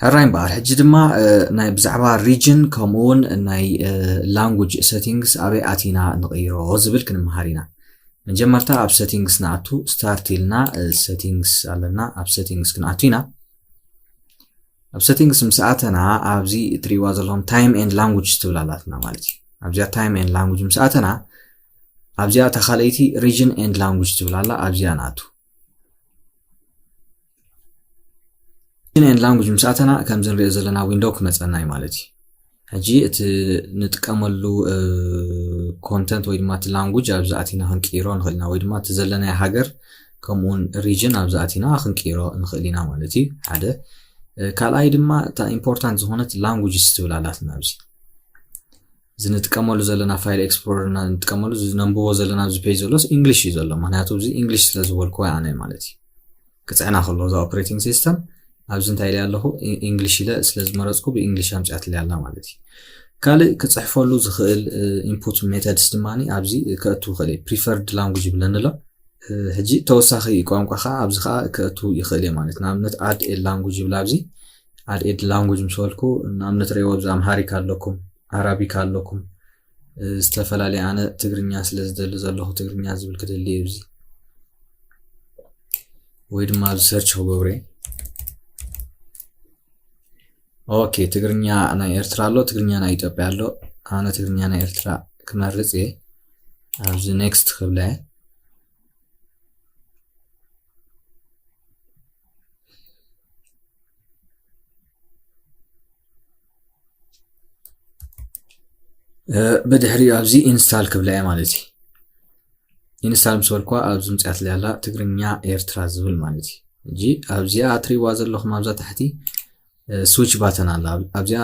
ሕራይ እምበኣር፣ ሕጂ ድማ ናይ ብዛዕባ region ከምኡውን ናይ language settings ኣበይ ኣቲና ንቕይሮ ዝብል ክንመሃር ኢና። መጀመርታ ኣብ settings ንኣቱ። Start ኢልና settings ኣለና፣ ኣብ settings ክንኣቱ ኢና። ኣብ settings ምስ ኣተና ኣብዚ እትሪእዋ ዘለኹም time and language ትብል ኣላትና ማለት እዩ። ኣብዚኣ time and language ምስ ኣተና ኣብዚኣ እታ ካልኣይቲ region and language ትብል ኣላ፣ ኣብዚኣ ንኣቱ። region and language ምስ ኣተና ከምዚ ንሪኦ ዘለና window ክመፀና እዩ ማለት እዩ። ሕጂ እቲ ንጥቀመሉ content ወይ ድማ እቲ language ኣብዚ ኣቲና ክንቅይሮ ንኽእል ኢና፣ ወይ ድማ እቲ ዘለናዮ ሃገር ከምኡውን region ኣብዚ ኣቲና ክንቅይሮ ንኽእል ኢና ማለት እዩ። ሓደ ካልኣይ ድማ እታ important ዝኾነት languages ትብል ኣላትና ኣብዚ። እዚ ንጥቀመሉ ዘለና file explorer ንጥቀመሉ፣ እዚ ነንብቦ ዘለና ኣብዚ page ዘሎስ English እዩ ዘሎ፣ ምክንያቱ እዚ English ስለ ዝበልኩዎ ኣነ ማለት እዩ። ክፅዕና ከሎ እዛ operating system ኣብዚ እንታይ ኢለ ኣለኹ? English ኢለ ስለ ዝመረፅኩ ብ English ኣምፅኣትለይ ኣላ ማለት እዩ። ካልእ ክፅሕፈሉ ዝኽእል input methods ድማ ኣብዚ ከእቱ ይኽእል እዩ። Preferred language ይብለኒ ኣሎ። ሕጂ ተወሳኺ ቋንቋ ከዓ ኣብዚ ከዓ ከእቱ ይኽእል እዩ ማለት፣ ንኣብነት add a language ይብል ኣብዚ። Add a language ምስ በልኩ ንኣብነት ሪእዎ፣ ኣብዚ ኣምሃሪክ ኣለኩም፣ ኣራቢክ ኣለኩም፣ ዝተፈላለየ፣ ኣነ ትግርኛ ስለ ዝደሊ ዘለኹ ትግርኛ ዝብል ክደሊ እየ ኣብዚ። ወይ ድማ ኣብዚ search ክገብሮ እየ። ኦኬ፣ ትግርኛ ናይ ኤርትራ ኣሎ፣ ትግርኛ ናይ ኢትዮጵያ ኣሎ። ኣነ ትግርኛ ናይ ኤርትራ ክመርፅ እየ። ኣብዚ next ክብለ እየ። ብድሕሪኡ ኣብዚ install ክብላ እየ ማለት እዩ። Install ምስ በልኳ ኣብዚ ምፅኣትለይ ኣላ ትግርኛ ኤርትራ ዝብል ማለት እዩ። ሕጂ ኣብዚኣ እትሪእዋ ዘለኹም ኣብዛ ታሕቲ switch button ኣላ። ኣብዚኣ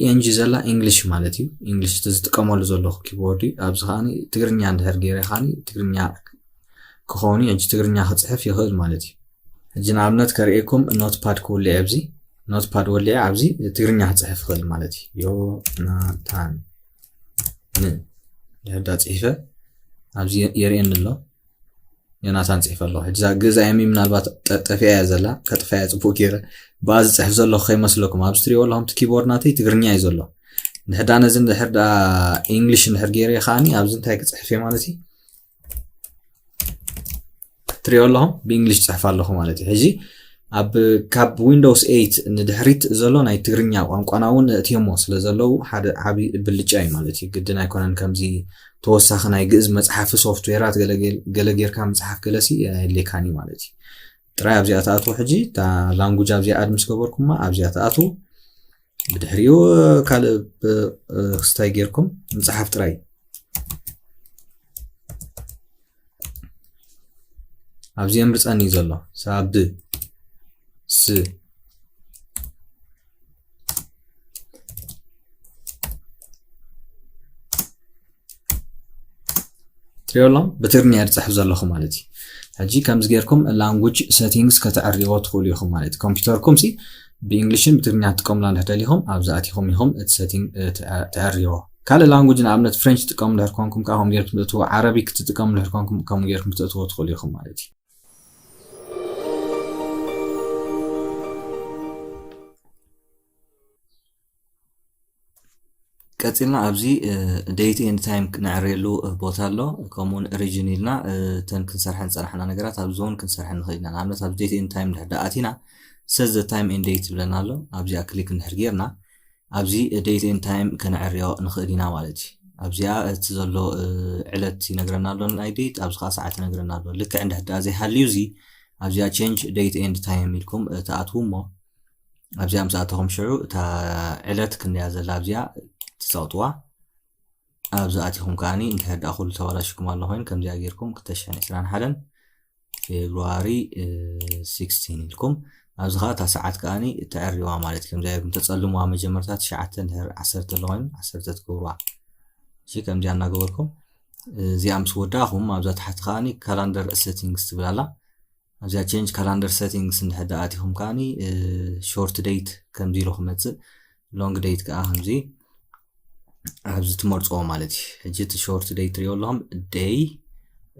ing ዘላ English ማለት እዩ። English እቲ ዝጥቀመሉ ዘለኹ keyboard እዩ። ኣብዚ ከዓ ትግርኛ እንድሕር ገይረ ከዓ ትግርኛ ክኸውን እዩ። ሕጂ ትግርኛ ክፅሕፍ ይኽእል ማለት እዩ። ሕጂ ንኣብነት ከርእየኩም notepad ክውልዕ ኣብዚ notepad ወሊዐ ኣብዚ ትግርኛ ክፅሕፍ ይኽእል ማለት እዩ። ዮናታን ን ድሕር ዳ ፅሒፈ ኣብዚ የርእየኒ ኣሎ። ዮናታን ፅሒፈ ኣለኹ። ሕጂ እዛ ግእዝ ኣየሚ ምናልባት ጠ-፣ ጠፊኣ እያ ዘላ፣ ከጥፋ እያ ፅቡቅ ገይረ። ብኣ ዝፅሕፍ ዘለኹ ከይመስለኩም። ኣብዚ ትሪእዎ ኣለኹም እቲ keyboard ናተይ ትግርኛ እዩ ዘሎ። እንድሕር ዳ ነዚ እንድሕር ዳ English እንድሕር ገይረ ከዓኒ ኣብዚ እንታይ ክፅሕፍ እየ ማለት እዩ? ትሪኦ ኣለኹም ብ English ፅሕፍ ኣለኹ ማለት እዩ። ሕጂ ኣብ ካብ Windows eight ንድሕሪት ዘሎ ናይ ትግርኛ ቋንቋና እውን እትዮሞ ስለ ዘለዉ ሓደ ዓብዪ ብልጫ እዩ ማለት እዩ። ግድን ኣይኮነን ከምዚ ተወሳኺ ናይ ግእዝ መፅሓፊ ሶፍትዌራት ገለ ገል-፣ ገለ ጌርካ ምፅሓፍ ገለሲ ኣየድልየካን እዩ ማለት እዩ። ጥራይ ኣብዚኣ ትኣትዎ። ሕጂ እታ language ኣብዚኣ add ምስ ገበርኩማ ኣብዚኣ ትኣትዉ። ብድሕሪኡ ካልእ ብ-፣ ክስታይ ጌርኩም ምፅሓፍ ጥራይ። ኣብዚ የምርፀኒ እዩ ዘሎ። ሳብ ስ ትሪኦ ኣለኹም ብትግርኛ እየ ዝፅሕፍ ዘለኹ ማለት እዩ። ሕጂ ከምዚ ጌርኩም language settings ከተዕርይዎ ትኽእሉ ኢኹም ማለት እዩ። ኮምፒውተርኩም ሲ ብእንግሊሽን ብትግርኛ ትጥቀሙላ እንድሕር ደሊኹም ኣብዚ ኣቲኹም ኢኹም እቲ setting፣ እ፣ ትዐ-፣ ተዕርይዎ። ካልእ language ንኣብነት French ትጥቀሙ እንድሕር ኮንኩም ከዓ ከምኡ ጌርኩም ትእትዎ፣ ዓረቢክ ትጥቀሙ እንድሕር ኮንኩም ከምኡ ጌርኩም ትእትዎ ትኽእሉ ኢኹም ማለት እዩ። ቀጺልና ኣብዚ፣ እ፣ date and time ክነዕርየሉ፣ እ፣ ቦታ ኣሎ። ከምኡውን region ኢልና፣ እ፣ እተን ክንሰርሐን ዝጸናሕና ነገራት ኣብዚ እውን ክንሰርሐን ንኽእል ኢና። ንኣብነት ኣብዚ date and time እንድሕር ደኣ ኣቲና set the time and date ዝብለና ኣሎ። ኣብዚኣ ክሊክ እንድሕር ጌርና ኣብዚ date and time ከነዕርዮ ንኽእል ኢና ማለት እዩ። ኣብዚኣ እቲ ዘሎ፣ እ፣ ዕለት ይነግረና ኣሎ ናይ date፣ ኣብዚ ኸዓ ሰዓት ይነግረና ኣሎ። ልክዕ እንድሕር ደኣ ዘይሃልዩ እዚ ኣብዚኣ change date and time ኢልኩም፣ እ፣ ትኣትዉ እሞ ኣብዚኣ ምስ ኣተኹም ሽዑ እታ ዕለት ክንደያ ዘላ ኣብዚኣ ትጸቕጥዋ። ኣብዚ ኣቲኹም ከኣኒ እንድሕር ደኣ ኩሉ ተባላሽኩም ኣሎ ኮይኑ ከምዚኣ ጌርኩም ክልተ ሽሕን ዕስራን ሓደን ፌብሩዋሪ፣ እ፣ ሲክስቲን ኢልኩም ኣብዚ ኸዓ እታ ሰዓት ከኣኒ ተዕርዋ ማለት እዩ። ከምዚኣ ጌርኩም ተጸልምዋ መጀመርታ ትሽዓተ እንድሕር ዓሰርተ ኣሎ ኮይኑ ዓሰርተ ትገብርዋ። እሺ፣ ከምዚኣ እናገበርኩም እዚኣ ምስ ወዳእኹም ኣብዛ ታሕቲ ከኣኒ calendar settings ትብል ኣላ። ኣብዚኣ change calendar settings እንድሕር ደኣ ኣቲኹም ከኣኒ፣ እ፣ short date ከምዚ ኢሉ ክመጽእ፣ long date ከኣ ከምዚ ኣብዚ ትመርጽዎ ማለት እዩ። ሕጂ እቲ short date ትሪኦ ኣለኹም፣ day፣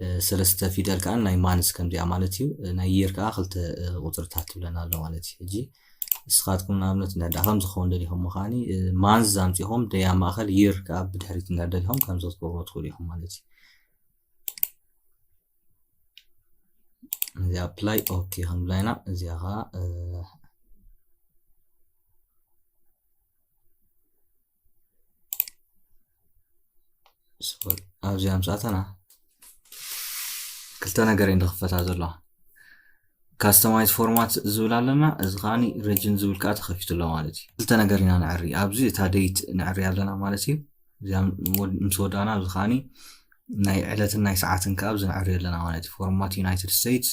እ፣ ሰለስተ ፊደል ከኣ ናይ month ከምዚኣ ማለት እዩ። እ፣ ናይ year ከኣ ክልተ፣ እ፣ ቁጽርታት ትብለና ኣሎ ማለት እዩ። ሕጂ ንስኻትኩም ንኣብነት እንድሕር ከምዚ ክኸውን ደሊኹም ምዃኒ፣ እ፣ ማንዝ ኣምጺኹም ደይ ኣብ ማእኸል፣ ይር ከኣ ብድሕሪት እንድሕር ደሊኹም ከምዚ ክትገብሩ ትኽእሉ ኢኹም ማለት እዩ። እዚ ኣፕላይ ኦኬ ክንብላ ኢና። እዚኣ ኸዓ፣ እ፣ ሶሪ፣ ኣብዚኣ ምስ ኣተና ክልተ ነገር እየን ዝኽፈታ ዘለዋ። ካስተማይዝ ፎርማት ዝብል ኣለና፣ እዚ ከዓኒ ሪጅን ዝብል ከዓ ተኸፊቱ ኣሎ ማለት እዩ። ክልተ ነገር ኢና ንዕሪ። ኣብዚ እታ ዴት ንዕሪ ኣለና ማለት እዩ። እዚኣ ወድ-፣ ምስ ወዳና ኣብዚ ከዓኒ ናይ ዕለትን ናይ ሰዓትን ከዓ ኣብዚ ንዕሪ ኣለና ማለት እዩ። ፎርማት ዩናይትድ ስቴትስ፣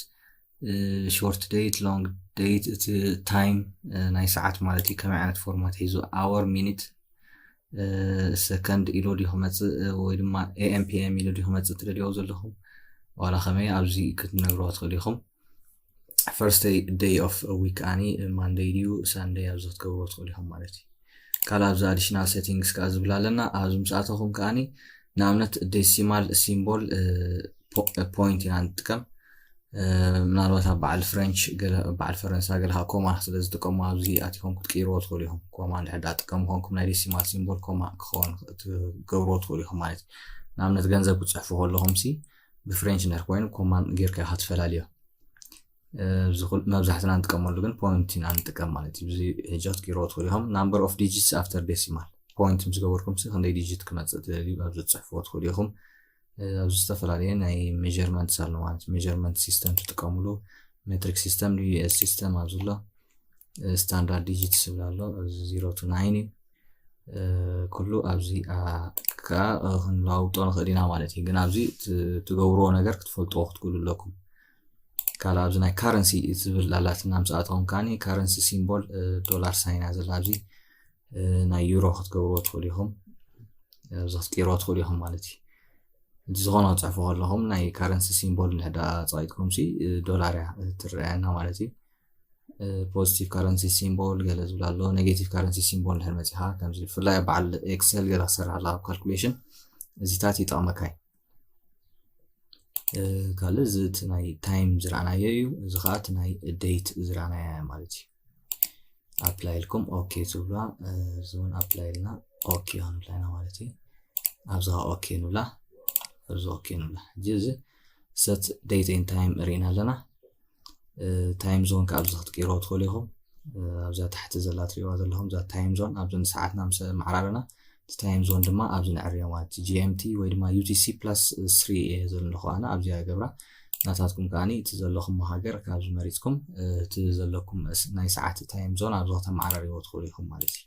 እ፣ ሾርት ዴት፣ ሎንግ ዴት፣ እቲ ታይም፣ እ፣ ናይ ሰዓት ማለት እዩ። ከመይ ዓይነት ፎርማት ሒዙ፣ ኣወር፣ ሚኒት፣ እ፣ ሰከንድ ኢሉ ድዩ ክመጽእ፣ እ፣ ወይ ድማ ኤ ኤም ፒ ኤም ኢሉ ድዩ ክመጽእ ትደልይዎ ዘለኹም፣ ዋላ ከመይ ኣብዚ ክትነግርዎ ትኽእሉ ኢኹም። ፈርስት ደይ ኦፍ ዊክ ኣኒ ማንደይ ድዩ ሳንደይ ኣብዚ ክትገብርዎ ትኽእሉ ኢኹም ማለት እዩ። ካልእ ኣብዚ ኣዲሽናል ሴቲንግስ ከዓ ዝብል ኣለና። ኣብዚ ምስ ኣተኹም ከኣኒ ንኣብነት ዴሲማል ሲምቦል፣ እ፣ ፖ-፣ ፖይንት ኢና ንጥቀም። እ፣ ምናልባት ኣብ በዓል ፍሬንች ገለ፣ በዓል ፈረንሳ ገለ ከዓ ኮማ ስለ ዝጥቀሙ ኣብዚ ኣቲኹም ክትቅይርዎ ትኽእሉ ኢኹም። ኮማ እንድሕር ደኣ ትጥቀሙ ኮንኩም ናይ ዴሲማል ሲምቦል ኮማ ክኸውን ትገብርዎ ትኽእሉ ኢኹም ማለት እዩ። ንኣብነት ገንዘብ ክትጽሕፉ ከለኹም ሲ ብፍሬንች እንድሕር ኮይኑ ኮማ ጌርካ ኢኻ ትፈላልዮ። እ፣ ኣብዚ ኩል-፣ መብዛሕትና እንጥቀመሉ ግን ፖይንት ኢና ንጥቀም ማለት እዩ። እዚ ሕጂ ክትቅይርዎ ትኽእሉ ኢኹም። ናምበር ኦፍ ዲጂትስ ኣፍተር ዴሲማል ፖይንት ምስ ገበርኩም ሲ ክንደይ ዲጂት ክመጽእ ትደልዩ ኣብዚ ትጽሕፍዎ ትኽእሉ ኢኹም። እ፣ ኣብዚ ዝተፈላለየ ናይ ሜዠርመንትስ ኣሎ ማለት እዩ። ሜዠርመንት ሲስተም ትጥቀምሉ ሜትሪክ ሲስተም ድዩ ዩ ኤስ ሲስተም ኣብዚ ኣሎ። እ፣ ስታንዳርድ ዲጂትስ ዝብል ኣሎ። እዚ ዜሮ ቱ ናይን እዩ። እ፣ ኩሉ ኣብዚ፣ ኣ፣ ከኣ፣ እ፣ ክንለዋውጦ ንኽእል ኢና ማለት እዩ። ግን ኣብዚ ት-፣ ትገብርዎ ነገር ክትፈልጥዎ ክትክእሉ ኣለኩም። ካልእ ኣብዚ ናይ ካረንሲ ዝብል ኣላትና ምስ ኣተኹም ከኣኒ ካረንሲ ሲምቦል፣ እ፣ ዶላር ሳይን እያ ዘላ ኣብዚ፣ እ፣ ናይ ዩሮ ክትገብርዎ ትኽእሉ ኢኹም። ኣብዚ ክትቅይርዎ ትኽእሉ ኢኹም ማለት እዩ። እቲ ዝኾነ ክትጽሕፉ ከለኹም ናይ ካረንሲ ሲምቦል እንድሕር ደኣ ጸቒጥኩም ሲ፣ እ፣ ዶላር እያ ትረኣየና ማለት እዩ። እ፣ ፖዚቲቭ ካረንሲ ሲምቦል ገለ ዝብል ኣሎ። ኔጌቲቭ ካረንሲ ሲምቦል እንድሕር መጺኻ ከምዚ ብፍላይ ኣብ በዓል ኤክሰል ገለ ክሰርሕ ኣለካ ኣብ ካልኩሌሽን እዚታት ይጠቕመካ እዩ። እ፣ ካልእ እዚ እቲ ናይ ታይም ዝረኣናዮ እዩ። እዚ ኸዓ እቲ ናይ ዴት ዝረኣናዮ እያ ማለት እዩ። ኣፕላይ ኢልኩም ኦኬ ትብላ፣ እ፣ እዚ እውን ኣፕላይ ኢልና ኦኬ ክንብላ ኢና ማለት እዩ። ኣብዚ ኸዓ ኦኬ ንብላ፣ ኣብዚ ኦኬ ንብላ። ሕጂ እዚ ሰት ዴት ኤንድ ታይም ርኢና ኣለና። እ፣ ታይም ዞን ከኣ ኣብዚ ክትቅይርዎ ትኽእሉ ኢኹም። እ፣ ኣብዛ ታሕቲ ዘላ ትርእይዋ ዘለኹም እዛ ታይም ዞን ኣብዚ ንሰዓትና ምስ ኣመዓራረና እቲ ታይም ዞን ድማ ኣብዚ ነዕርዮ ማለት እዩ። ጂ ኤም ቲ ወይ ድማ ዩ ቲ ሲ ፕላስ ስሪ እየ ዘለኹ ኣነ ኣብዚኣ ገብራ። ናታትኩም ከኣኒ እቲ ዘለኹም ሃገር ካብዚ መሪጽኩም፣ እ፣ እቲ ዘለኩም ስ-፣ ናይ ሰዓት ታይም ዞን ኣብዚ ከተመዓራርይዎ ትኽእሉ ኢኹም ማለት እዩ።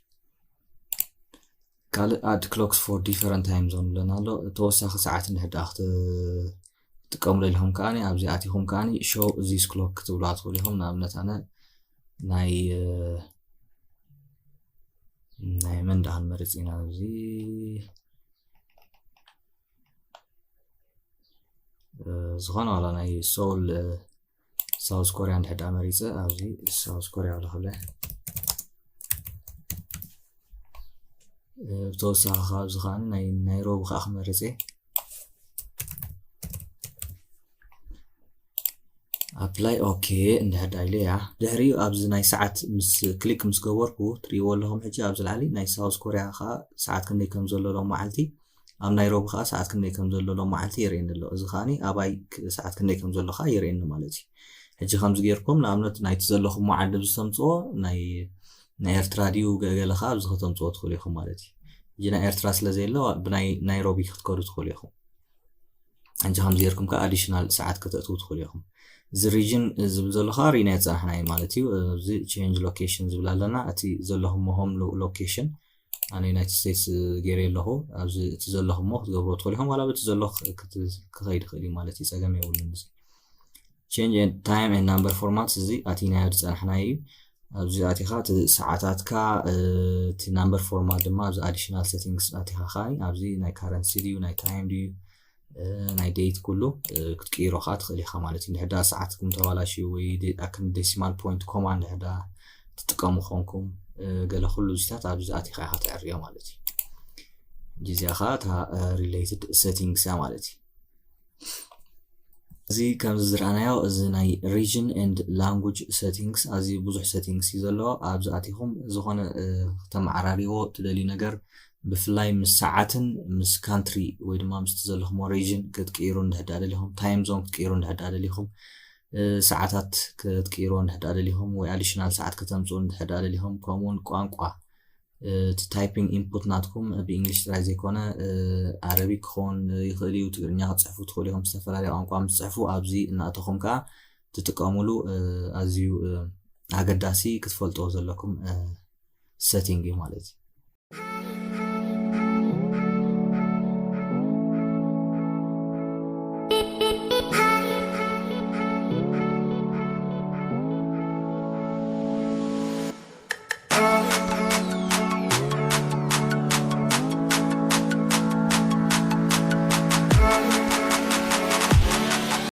ካልእ ኣድ ክሎክስ ፎር ዲፈረንት ታይም ዞን ብለና ኣሎ። ተወሳኺ ሰዓት እንድሕር ደኣ ክት-፣ ክትጥቀሙሉ ኢልኩም ከኣኒ ኣብዚ ኣቲኹም ከኣኒ ሾው ዚስ ክሎክ ክትብልዋ ትኽእሉ ኢኹም። ንኣብነት ኣነ ናይ፣ እ፣ ናይ መን ደኣ ክንመርጽ ኢና ኣብዚ፣ እ፣ ዝኾነ ዋላ ናይ ሶል፣ እ፣ ሳውዝ ኮርያ እንድሕር ደኣ መሪጸ ኣብዚ ሳውዝ ኮርያ ኣሎ ክብለ። እ፣ ብተወሳኺ ካብዚ ከኣ ናይ ናይሮቢ ከኣ ክመርጽ እየ። ኣፕላይ ኦኬ እንድሕር ደኣ ኢለ እያ። ድሕሪኡ ኣብዚ ናይ ሰዓት ምስ ክሊክ ምስ ገበርኩ ትርእይዎ ኣለኹም ሕጂ ኣብዚ ላዕሊ ናይ ሳውዝ ኮርያ ከኣ ሰዓት ክንደይ ከም ዘሎ ሎም መዓልቲ፣ ኣብ ናይሮቢ ከኣ ሰዓት ክንደይ ከም ዘሎ ሎም መዓልቲ የርእየኒ ኣሎ። እዚ ከኣኒ ኣባይ ክ-፣ ሰዓት ክንደይ ከም ዘሎ ከኣ የርእየኒ ማለት እዩ። ሕጂ ከምዚ ጌርኩም ንኣብነት ናይቲ ዘለኹም መዓልቲ ብዝተምጽኦ ናይ፣ ናይ ኤርትራ ድዩ ገ-፣ ገለ ከኣ ኣብዚ ከተምጽኦ ትኽእሉ ኢኹም ማለት እዩ። ሕጂ ናይ ኤርትራ ስለ ዘየለ ብናይ ናይሮቢ ክትከዱ ትኽእሉ ኢኹም። ሕጂ ከምዚ ጌርኩም ከኣ ኣዲሽናል ሰዓት ከተእትዉ ትኽእሉ ኢኹም። እዚ ሪጅን ዝብል ዘሎ ከኣ ርኢናዮ ዝጸናሕናዮ ማለት እዩ። እዚ ቼንጅ ሎኬሽን ዝብል ኣለና። እቲ ዘለኹም ሆም ሎ-፣ ሎኬሽን ኣነ ዩናይትድ ስቴትስ ገይረ ኣለኹ። ኣብዚ እቲ ዘለኹሞ ክትገብርዎ ትኽእሉ ኢኹም። ዋላ በቲ ዘሎ ክ-፣ ክት-፣ ክኸይድ ይኽእል እዩ ማለት እዩ። ጸገም የብሉን እዚ። ቼንጅ ኤንድ ታይም ኤንድ ናምበር ፎርማት እዚ ኣቲናዮ ዝጸናሕናዮ እዩ። ኣብዚ ኣቲኻ እቲ ሰዓታትካ፣ እ፣ እቲ ናምበር ፎርማት ድማ ኣብዚ ኣዲሽናል ሴቲንግስ ኣቲኻ ከኣ ኣብዚ ናይ ካረንሲ ድዩ ናይ ታይም ድዩ፣ እ፣ ናይ ዴት ኩሉ፣ እ፣ ክትቅይሮ ከኣ ትኽእል ኢኻ ማለት እዩ። እንድሕር ደኣ ሰዓትኩም ተባላሽዩ ወይ ደ-፣ ከም ዴሲማል ፖይንት ኮማ እንድሕር ደኣ ትጥቀሙ ኮንኩም፣ እ፣ ገለ ኩሉ እዚታት ኣብዚ ኣቲኻ ኢኻ ተዕርዮ ማለት እዩ። እዚኣ ከኣ እታ፣ እ፣ ሪሌትድ ሴቲንግስ እያ ማለት እዩ። እዚ ከምዚ ዝረኣናዮ እዚ ናይ region and language settings ኣዝዩ ብዙሕ settings እዩ ዘለዎ። ኣብዚ ኣቲኹም ዝኾነ እ፣ ከተመዓራርይዎ ትደልዩ ነገር ብፍላይ ምስ ሰዓትን ምስ country ወይ ድማ ምስቲ ዘለኹሞ region ክትቅይሩ እንድሕዳ ደሊኹም፣ time zone ክትቅይሩ እንድሕዳ ደሊኹም፣ እ፣ ሰዓታት ክትቅይሩ እንድሕዳ ደሊኹም ወይ additional ሰዓት ከተምፅኡ እንድሕዳ ደሊኹም፣ ከምኡውን ቋንቋ እቲ typing input ናትኩም ብ English ጥራይ ዘይኮነ Arabic ክኸውን ይኽእል እዩ። ትግርኛ ክትፅሕፉ ትኽእሉ ኢኹም። ዝተፈላለየ ቋንቋ ምስ ትፅሕፉ ኣብዚ እናእተኹም ከዓ ትጥቀሙሉ ኣዝዩ ኣገዳሲ ክትፈልጥዎ ዘለኩም setting እዩ ማለት እዩ።